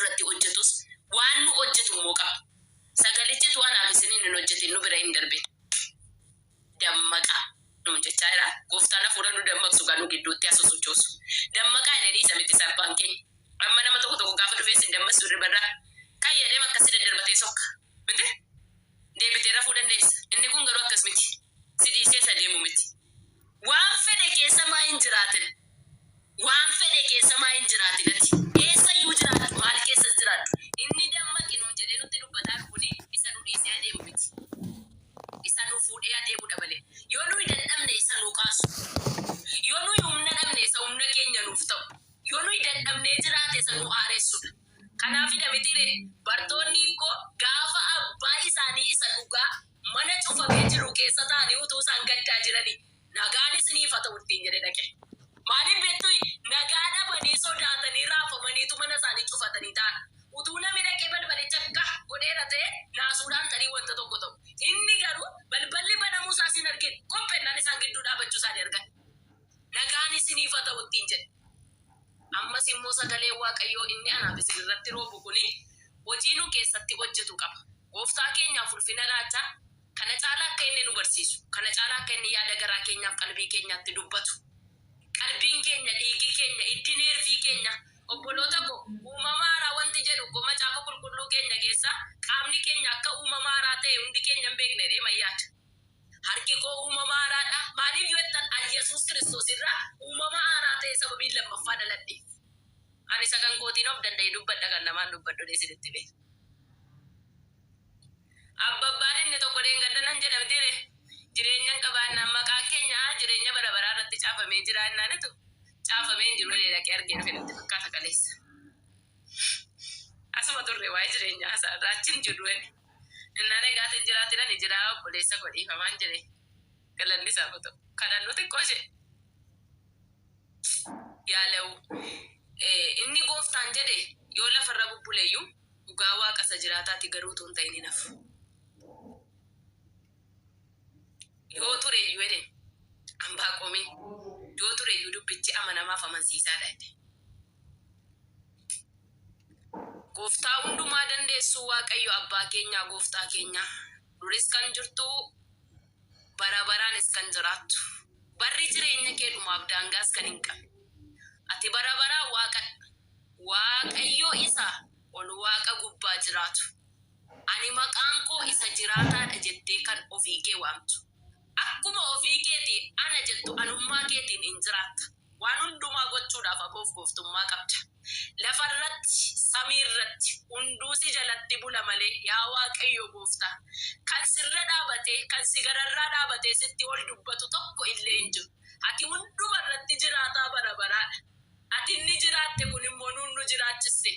nurratti hojjetus waan nu hojjetu immoo qaba. Sagalichi utuu anaaf isiniin hin hojjetin nu bira hin darbin. Dammaqaa nuun jechaa jira. Gooftaan hafuura nu dammaqsu kan nu gidduutti haa sosochoosu. Dammaqaa jedhee dhiisa miti salphaan keenya. Amma nama tokko tokko gaafa dhufee isin dammassu hirribarraa ka'i jedhee akkasii daddarbatee sokka. Miti? Deebitee rafuu dandeessa. Inni kun garuu akkas miti. Si dhiisee isa deemu miti. Waan fedhe keessa maa hin jiraatin. Waan fedhe keessa maa hin jiraatin ati. Eessa iyyuu jiraadhu, maal keessas jiraadhu. Inni dammaqi nuun jedhee nutti dubbataa kuni isa nu dhiisee adeemu miti. Isa nu fuudhee adeemudha malee. Yoo nuyi dadhabne isa nu kaasu. Yoo nuyi humna dhabne isa humna keenya nuuf ta'u. Yoo nuyi dadhabnee jiraate isa nu haaressudha. Kanaafidha mitiiree bartoonni koo gaafa abbaa isaanii isa dhugaa mana cufamee jiru keessa taa'anii utuu isaan gaddaa jiranii nagaan isiniif haa ta'u ittiin jedhe dhaqe. Maaliif beektuyi? Nagaa dhabanii sodaatanii raafamaniitu mana isaanii cufatanii taa'an. Utuu namni dhaqee balbalicha gah godheera ta'e naasuudhaan tarii wanta tokko ta'u. Inni garuu balballi banamuu isaas hin argine. Qophennaan isaan gidduu dhaabachuu isaanii argan. Nagaan isiniif haa ta'u ittiin jedhe. Ammas immoo sagaleen Waaqayyoo inni anaaf isin irratti roobu kuni hojii nu keessatti hojjetu qaba. Gooftaa keenyaaf ulfina laachaa kana caalaa akka inni nu barsiisu, kana caalaa akka inni yaada garaa keenyaaf qalbii keenyaatti dubbatu. Qalbiin keenya, dhiigi keenya, hiddi neervii keenya, obboloota koo, uumama haaraa wanti jedhu koo macaafa qulqulluu keenya keessa qaamni keenya akka uumama haaraa ta'e hundi keenya hin beekne jedhee yaada. Harki koo uumama haaraadha. Maaliif yoo jettan ani Yesuus Kiristoos irraa uumama haaraa ta'e sababiin lammaffaa dhaladheef. Ani isa kan kootiin of danda'e dubbadha kan namaan dubbadhu jedhee isinitti hime. Abbabbaan inni tokko dheengadda nan jedha mitiire jireenya hin qabaannaan maqaan keenya jireenya bara baraa irratti caafamee jira jennaanitu caafamee hin jiru jedhee dhaqee argee dhufe natti fakkaata kaleessa. Asuma turre waa'ee jireenyaa isaa irraa achi hin jirru jedhe. Innaan egaa ati hin jiraatin ani jiraa obboleessa koo dhiifamaan jedhe. Galanni isaaf haa ta'u. Kadhannu xiqqoo ishee. Yaalawu. Inni gooftaan jedhe yoo lafarra bubbuleyyuu dhugaa waaqa isa jiraataati garuu utuu hin ta'in hin hafu. Yoo tureyyuu jedhe Anbaaqoomiin yoo tureyyuu dubbichi amanamaaf amansiisaadha jedhe. Gooftaa hundumaa dandeessuu Waaqayyo abbaa keenyaa gooftaa keenyaa duris kan jirtuu bara baraanis kan jiraattu barri jireenya kee dhumaaf daangaas kan hin qabne ati bara baraan waaqadha Waaqayyo isa ol waaqa gubbaa jiraatu ani maqaan koo isa jiraataadha jettee kan ofii kee waamtu akkuma ofii keetii ana jettu anummaa keetiin in jiraatta. Waan hundumaa gochuudhaaf aboof gooftummaa qabda. Lafa irratti, samii irratti, hunduu si jalatti bula malee, yaa Waaqayyo gooftaa, kan sirra dhaabatee, kan si gararraa dhaabatee sitti ol dubbatu tokko illee hin jiru. Ati hunduma irratti jiraataa bara baraa dha. Ati inni jiraatte kun immoo nuun nu jiraachiste.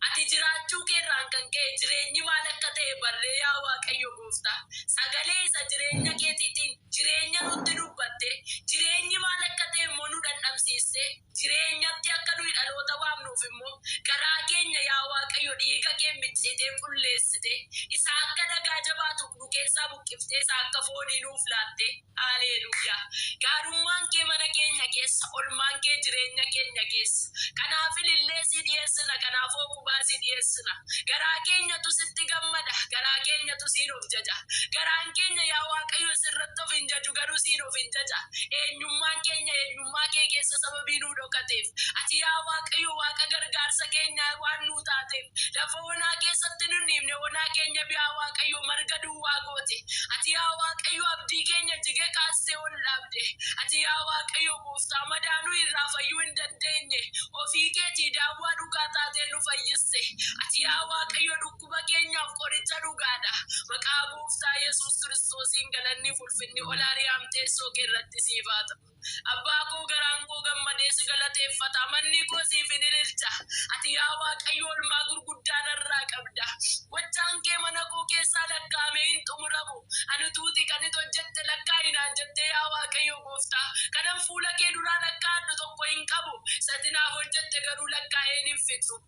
Ati jiraachuu kee irraan kan ka'e jireenyi maal akka ta'e barree yaa Waaqayyo gooftaa. Sagalee isa jireenya keetiitiin jireenya nutti dubbattee, jireenyi maal akka ta'e immoo nu dhandhamsiistee, jireenyatti akka nuyi dhaloota waamnuuf immoo garaa keenya yaa Waaqayyo dhiiga keen micciitee qulleessitee, isa akka dhagaa jabaatu nu keessaa buqqiftee isa akka foonii nuuf laattee. Haaleeluuyaa! Gaarummaan kee mana keenya keessa, olmaan kee jireenya keenya keessa. Kanaaf ilillee sii dhiyeessina, kanaaf hooqubaa sii dhiyeessina. Garaa keenyatu sitti gammada, garaa keenyatu siin of jaja. Garaan keenya yaa Waaqayyo sirratti of hin jaju, garuu siin of hin jaja. Eenyummaan keenya eenyummaa kee keessa sababii nuu dhokateef. Ati yaa Waaqayyo Waaqa gargaarsa keenyaa waan nuu taateef, lafa onaa keessatti nun dhiifne, onaa keenya yaa Waaqayyo marga duwwaa goote. Ati yaa Waaqayyo abdii keenya jige kaastee ol dhaabde. Ati yaa Waaqayyo gooftaa madaa nu irraa fayyuu hin dandeenye ofii keetii daawwaa dhugaa taatee nu fayyiste. Ati yaa Waaqayyo dhukkuba keenyaaf qoricha dhugaadha. Maqaa gooftaa Yesuus Kiristoosiin galanniif ulfinni ol ari'aam teessoo kee irratti siif haa ta'u. Abbaa koo garaan koo gammadee si galateeffata, manni koo siif in ililcha. Ati yaa Waaqayyo oolmaa gurguddaa narraa qabda. Gochaan kee mana koo keessaa lakkaa'amee hin xumuramu. Ani utuuti kan ati hojjette lakkaa'i naan jettee yaa Waaqayyo gooftaa, kanan fuula kee duraa lakkaa'adhu tokko hin qabu. Isa ati naaf hojjette garuu lakkaa'een hin fixu.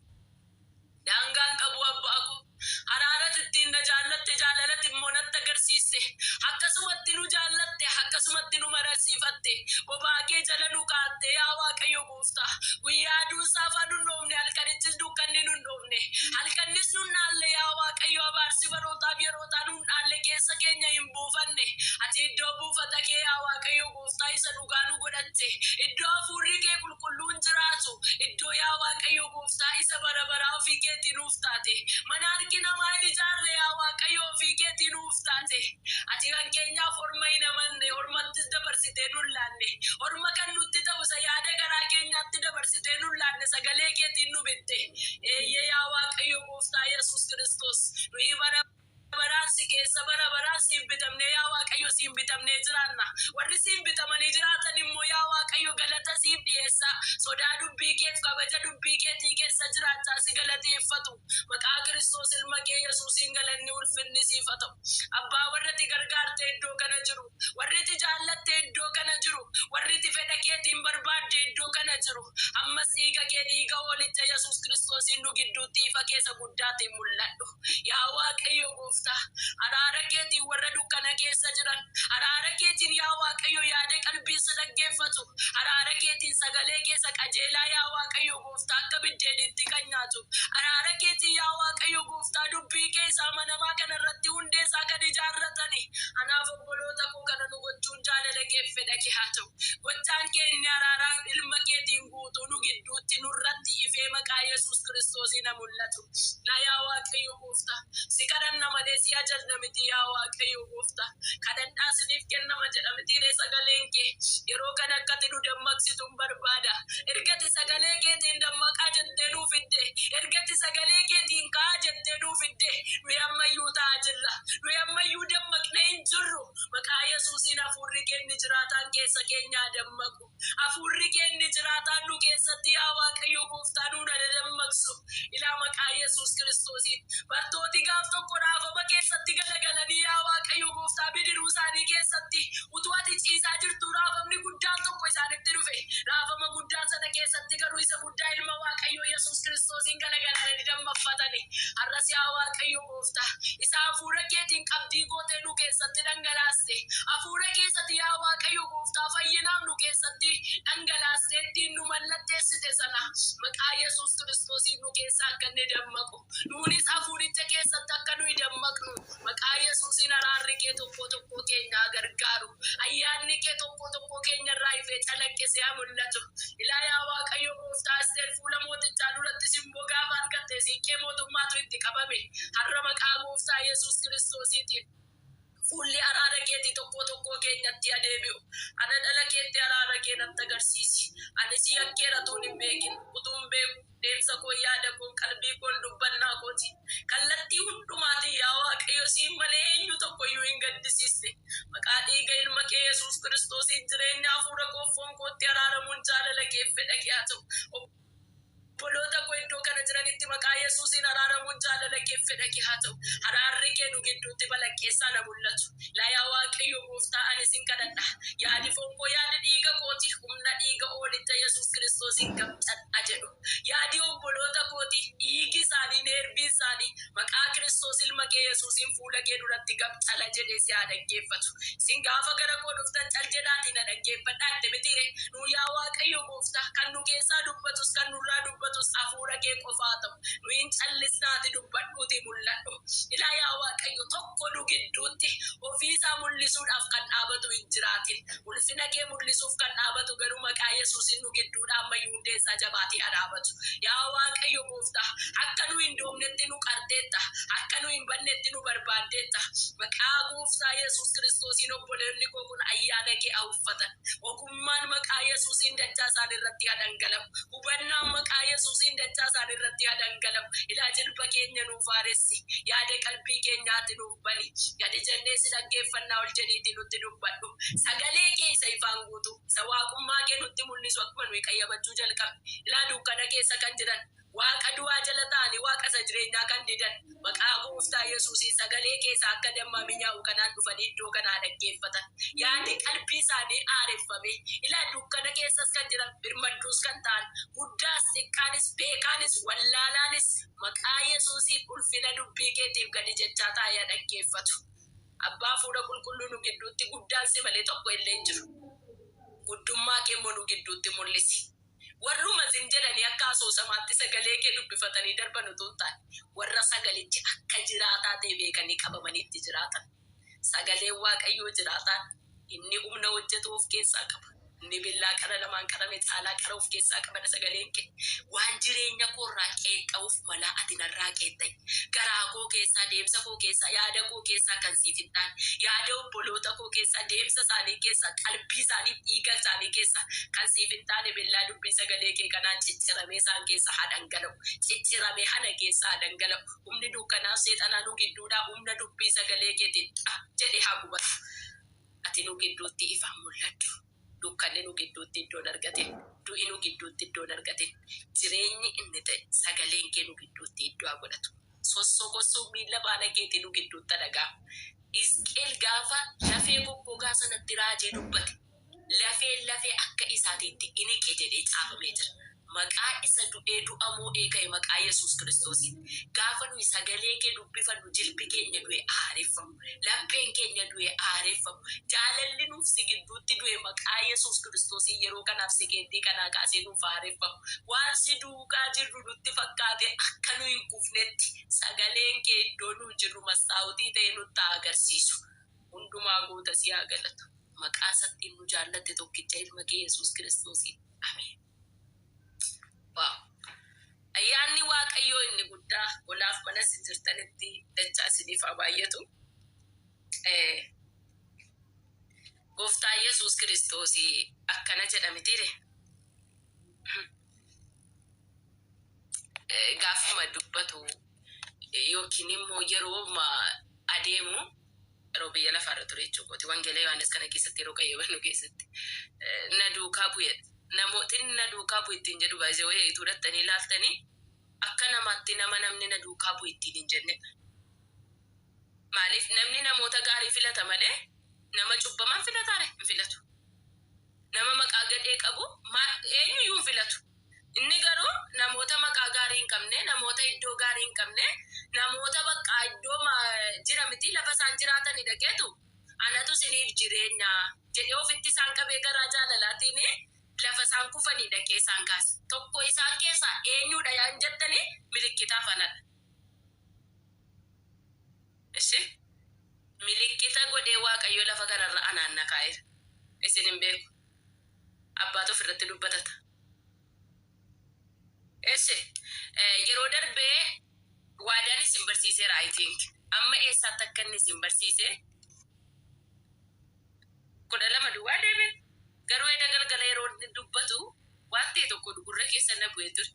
Daangaa hin qabu abbaa koo. Araarat ittiin na jaallatte jaalalat immoo natti agarsiiste. Akkasumatti nu jaallatte akkasumatti nu mararsiifatte. Bobaa kee jala nu kaa'atte yaa Waaqayyo gooftaa. Guyyaa aduun saafaa nun dhoofne halkanichis dukkanni nun dhoofne. keetii nuuf taate. Mana harki namaa hin ijaarre yaa Waaqayyo ofii keetii nuuf taate. Ati kan keenyaaf orma hin amanne, ormattis dabarsitee nun laanne. Orma kan nutti ta'u isa yaada garaa keenyaatti dabarsitee nun laanne sagalee keetiin nu bitte. Eeyyee yaa Waaqayyo gooftaa Yesuus Kiristoos. Nuyi bara baraan si keessa bara baraan siin bitamnee yaa Waaqayyo siin bitamnee jiraanna. Warri siin bitamanii jiraatan immoo yaa Waaqayyo galata siif dhiyeessa. Sodaa dubbii keef kabaja dubbii keetii keessa jiraachaa si galateeffatu. Maqaa Kiristoos ilma kee Yesuusiin galanni ulfinni siif haa ta'u. Abbaa warra ati gargaarte iddoo kana jiru. Warri ati jaallatte iddoo kana jiru. Warri ati fedha keetiin barbaadde iddoo kana jiru. Ammas dhiiga kee dhiiga hoolicha Yesuus Kiristoosiin nu gidduutti ifa keessa guddaatiin mul'adhu. Yaa Waaqayyo gooftaa, araara keetiin warra dukkana keessa jiran, araara keetiin yaa Waaqayyo yaada qalbii si dhaggeeffatu, araara keetiin sagalee keessa qajeelaa yaa Waaqayyo gooftaa akka biddeenitti kan nyaatu, araara keetiin yaa Waaqayyo gooftaa dubbii kee isa amanamaa kana irratti hundee isaa kan ijaarratani. Anaaf obboloota koo kana nu gochuun jaalala keef fedha kee haa ta'u. Gochaan kee inni araaraan ilma keetiin guutuu nu gidduutti nurratti ifee maqaa Yesuus Kiristoosiin haa mul'atu. Na yaa Waaqayyo gooftaa, si kadhanna malee si ajajna miti yaa Waaqayyo gooftaa. Kadhadhaa isiniif kennama jedha mitiiree sagaleen kee. Yeroo kana akka ati nu dammaqsitu hin barbaada. Erga ati sagalee keetiin dammaqaa jettee nuu fidde, erga ati sagalee keetiin ka'aa jettee nuu fidde, nuyi ammayyuu taa'aa jirra. Nuyi ammayyuu dammaqnee hin jirru. Maqaa Yesuusiin hafuurri kee inni jiraataan keessa keenya haa dammaqu. Hafuurri kee inni jiraataan nu keessatti yaa Waaqayyo gooftaa nuun haa dadammaqsu. Ilaa maqaa Yesuus Kiristoosiin. Bartooti gaaf tokko raafama keessatti galagalanii yaa Waaqayyo gooftaa bidiruu isaanii keessatti utuu ati ciisaa jirtuu raafamni guddaan tokko isaanitti dhufe. Raafama guddaan sana keessatti garuu isa guddaa ilma Waaqayyoo Yesuus Kiristoosiin galagalanii dammaqfatani. Har'as yaa Waaqayyo gooftaa isa hafuura keetiin qabdii gootee nu keessatti dhangalaaste. Hafuura keessatti yaa Waaqayyo gooftaa fayyinaaf nu keessatti dhangalaaste ittiin nu mallatteessite sana maqaa Yesuus Kiristoosiin nu keessaa akka inni dammaqu. Nuunis hafuuricha keessatti akka nuyi dammaqnu maqaa Yesuusiin araarri kee tokkoo tokkoo keenya haa gargaaru. Ayyaanni kee tokkoo tokkoo keenya irraa ifee calaqqisee haa mul'atu. Ilaa yaa Waaqayyo gooftaa Asteer fuula mootichaa duratti simboo gaafa argatte siiqqee mootummaatu itti qabame. Har'a maqaa gooftaa Yesuus Kiristoosiitiin fuulli araara keetii tokkoo tokkoo keenyatti haa deebi'u. Ana dhala keetti araara kee natti agarsiisi. Ani si yakkeera utuun hin beekin, utuun beeku, deemsa koo, yaada koo, qalbii koon, dubbannaa kooti. Kallattii hundumaatiin yaa Waaqayyo siin malee eenyu tokko iyyuu hin gaddisiisne. Maqaa dhiiga ilma kee Yesuus Kiristoosiin jireenya hafuura koof foon kootti araaramuun jaalala keef fedha kee haa ta'u. Obboloota koo iddoo kana jiranitti maqaa Yesuusiin araaramuun jaalala keef fedha kee haa ta'u. Araarri kee nu gidduutti balaqqeessaa na mul'atu. Laa yaa Waaqayyo gooftaa ani sin kadhadha. Yaadi foon koo yaadi dhiiga kooti humna dhiiga hoolicha Yesuus Kiristoosiin gamcadha jedhu. Yaadi obboloota kooti dhiigi isaanii neerviin isaanii maqaa Kiristoos ilma kee Yesuusiin fuula kee duratti gamcala jedhee si haa dhaggeeffatu. Isin gaafa gara koo dhuftan cal jedhaatii na dhaggeeffadhaa jette mitiire. Nu yaa Waaqayyo gooftaa kan nu keessaa dubbatus kan nurraa dubbatus hafuura kee qofaa ta'u. Nu hin callisnaati dubbadhuutii mul'adhu. Ilaa yaa Waaqayyo tokko nu gidduutti ofiisaa mul'isuudhaaf kan dhaabatu hin jiraatin. Ulfina kee mul'isuuf kan dhaabatu garuu maqaa Yesuusin nu gidduudhaa ammayyuu hundeessaa jabaatee haa dhaabatu. Yaa Waaqayyo gooftaa akka nu hin doomnetti nu qarteetta. Akka nu hin bannetti nu barbaaddeetta. Maqaa gooftaa Yesuus Kiristoosiin obboleonni koo kun ayyaana kee haa uffatan. Ogummaan maqaa Yesuusiin dachaa isaan irratti haa dhangala'u. Hubannaan maqaa Yesuusiin dachaa isaan irratti haa dhangala'u. Ilaa jilba keenya nuuf haaressi. Yaada qalbii keenyaati nuuf bani. Gadi jennee si dhaggeeffannaa ol jedhiitii nutti dubbadhu. Sagalee kee isa ifaan guutuu, isa waaqummaa kee nutti mul'isu akkuma nuyi qayyabachuu jalqabne. Ilaa dukkana keessa kan jiran, Waaqa du'aa jala ta'anii waaqa isa jireenyaa kan didan, maqaa gooftaa Yesuusiin sagalee kee isa akka dammaa minyaa'u kanaan dhufanii iddoo kanaa dhaggeeffatan. Yaadi qalbii isaanii haareffamee, ilaa dukkana keessas kan jiran, birmadduus kan ta'an, guddaas xiqqaanis, beekaanis, wallaalaanis maqaa Yesuusiin ulfina dubbii keetiif gadi jechaa taa'ee haa dhaggeeffatu. Abbaa hafuura qulqulluu nu gidduutti guddaan si malee tokko illee hin jiru. Guddummaa kee immoo nu gidduutti mul'isi. Warruma isin jedhanii akka asoosamaatti sagalee kee dubbifatanii darban utuu hin taane, warra sagalichi akka jiraataa ta'e beekanii qabamanii itti jiraatan. Sagaleen Waaqayyoo jiraataan inni humna hojjetu of keessaa qaba. Inni billaa qara lamaan qarame caalaa qara of keessaa qabadha sagaleen kee. Waan jireenya koo irraa qeexxa'uuf malaa ati narraa qeexxa'i. Garaa koo keessaa, deemsa koo keessaa, yaada koo keessaa kan siif hin taane, yaada obboloota koo keessaa, deemsa isaanii keessaa, qalbii isaanii, dhiiga isaanii keessaa kan siif hin taane billaa dubbii sagalee kee kanaan cicciramee isaan keessaa haa dhangala'u. Cicciramee ana keessaa haa dhangala'u. Humni dukkanaaf seexanaa nu gidduudhaa humna dubbii sagalee keetiin xa jedhee haa gubatu. Ati nu gidduutti ifaan mul'adhu. Dukkanni nu gidduutti iddoo hin argatin. Du'i nu gidduutti iddoo hin argatin. Jireenyi inni ta'e sagaleen kee nu gidduutti iddoo haa godhatu. Sossogosuun miilla faana keetii nu gidduutti haa dhaga'amu. Hisqi'el gaafa lafee goggogaa sanatti raajii dubbate, lafeen lafee akka isaatiitti in hiqe jedhee caafamee jira. Maqaa isa du'ee du'a moo'ee ka'e maqaa Yesuus Kiristoosiin gaafa nuyi sagalee kee dubbifannu jilbi keenya du'e haareffamu. Lapheen keenya du'e haareffamu. Jaalalli nuuf si gidduutti du'e maqaa Yesuus Kiristoosiin yeroo kanaaf sekeendii kanaa kaasee nuuf haareffamu. Waan si duukaa jirru nutti fakkaatee akka nu hin kufnetti sagaleen kee iddoo nuyi jirru mastaawutii ta'ee nutti haa agarsiisu. Hundumaa goota si haa galatu. Maqaa isattiin nu jaallatte tokkicha ilma kee Yesuus Kiristoosiin. Ameen. Wow. Ayyaanni Waaqayyoo inni guddaa golaaf mana isin jirtanitti dachaa isiniif haa baay'atu. Gooftaa Yesuus Kiristoos akkana jedha mitiire? Gaafuma dubbatu yookiin immoo yeroo adeemu yeroo biyya lafaarra ture jechuu kooti. Wangeela Yohaannis kana keessatti yeroo qayyabannu keessatti na duukaa bu'e. Namootni na duukaa bu'e ittiin jedhu baay'ee wayii ituu dhattanii ilaaltanii akka namaatti nama namni na duukaa bu'e ittiin hin jennedha. Maaliif namni namoota gaarii filata malee nama cubbamaan filataare hin filatu. Nama maqaa gadhee qabu eenyuyyuu hin filatu. Inni garuu namoota maqaa gaarii hin qabne, namoota iddoo gaarii hin qabne, namoota bakka iddoo jira miti lafa isaan jiraatani dhaqeetu anatu isiniif jireenya jedhee ofitti isaan qabee garaa jaalalaatiin lafa isaan kufanii dhaqee isaan kaase. Tokko isaan keessaa eenyudha yaan jettanii milikkitaaf anadha. Ishi milikkita godhee Waaqayyo lafa kanarra anaan na kaa'eera. Isin hin beeku. Abbaatu ofirratti dubbatata. Eshi yeroo darbee waadaan isin barsiiseera, I think. Amma eessaatti akka inni isin barsiise 12 duwwaa deeme. Garuu eda galgala yeroo inni dubbatu waan ta'e tokko gurra keessa na bu'ee ture.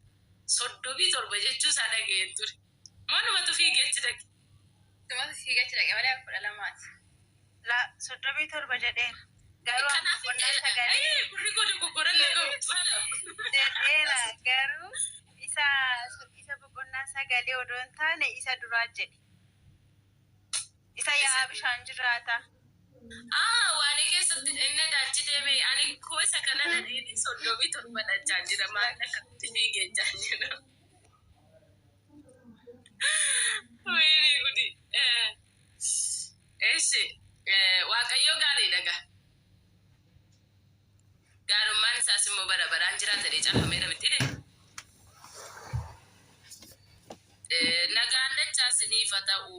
37 jechuu isaa dhaga'een ture. Manumatu fiigeechi dhaqe. Tumatu fiigachi dhaqe malee 12ti. La 37 jedheera. Garuu Kanaaf boqonnaa sagalee gurri koo dogoggoran na ga'u. jedheera, garuu isa boqonnaa sagalee odoo hin taane isa duraa jedhe. Isa yaa'aa bishaan jiraata. Ah, waan keessatti inni daachi deeme ani koo isa kana dhadheeni 37 dhachaa jira, maal akkamitti fiigechaa jira. Wayne gudi. Eshi Waaqayyo gaariidha gaa. Gaarummaan isaas immoo bara baraan jiraata jedhee caafameera miti de. Nagaan dachaa isiniif haa ta'u,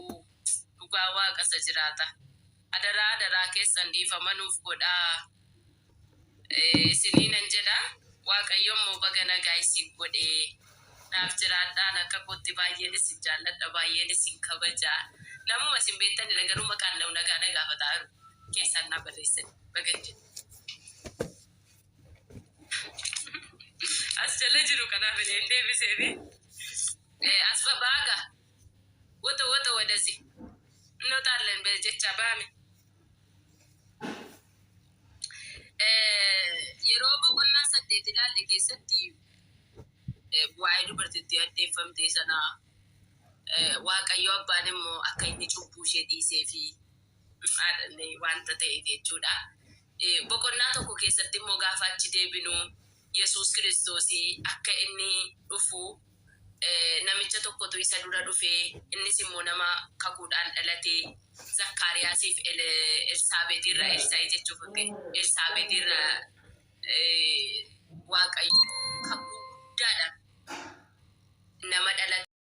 dhugaa Waaqa isa jiraata. Adaraa adaraa keessan dhiifama nuuf godhaa. Isinii nan jedha. Waaqayyo immoo baga nagaa isin godhe. Naaf jiraadhaan akka kootti baay'een isin jaalladha, baay'een isin kabaja. Namuma isin beektanidha, garuu maqaan na'u nagaa na gaafataa jiru. Keessaan naa barreessan. Baga jedhe. As jala jiru kanaaf illee deebiseefi. As babaaga. Woto woto wadasi. እንወጣለን jecha baame. Yeroo boqonnaa 8 ilaalle keessatti waa'ee dubartittii addeeffamtee sana, Waaqayyo abbaan immoo akka inni cubbuu ishee dhiisee fi wanta ta'e jechuudha. Boqonnaa 1 keessatti immoo gaafa achi deebinu Yesuus Kiristoos akka inni dhufu namicha tokkotu isa dura dhufee, innis immoo nama kakuudhaan dhalate Zakkaariyaasiif Elsaabeet irraa, Elsaa'i jechuuf, Elsaabeet irraa Waaqayyo kakuu guddaadhaan nama dhalate.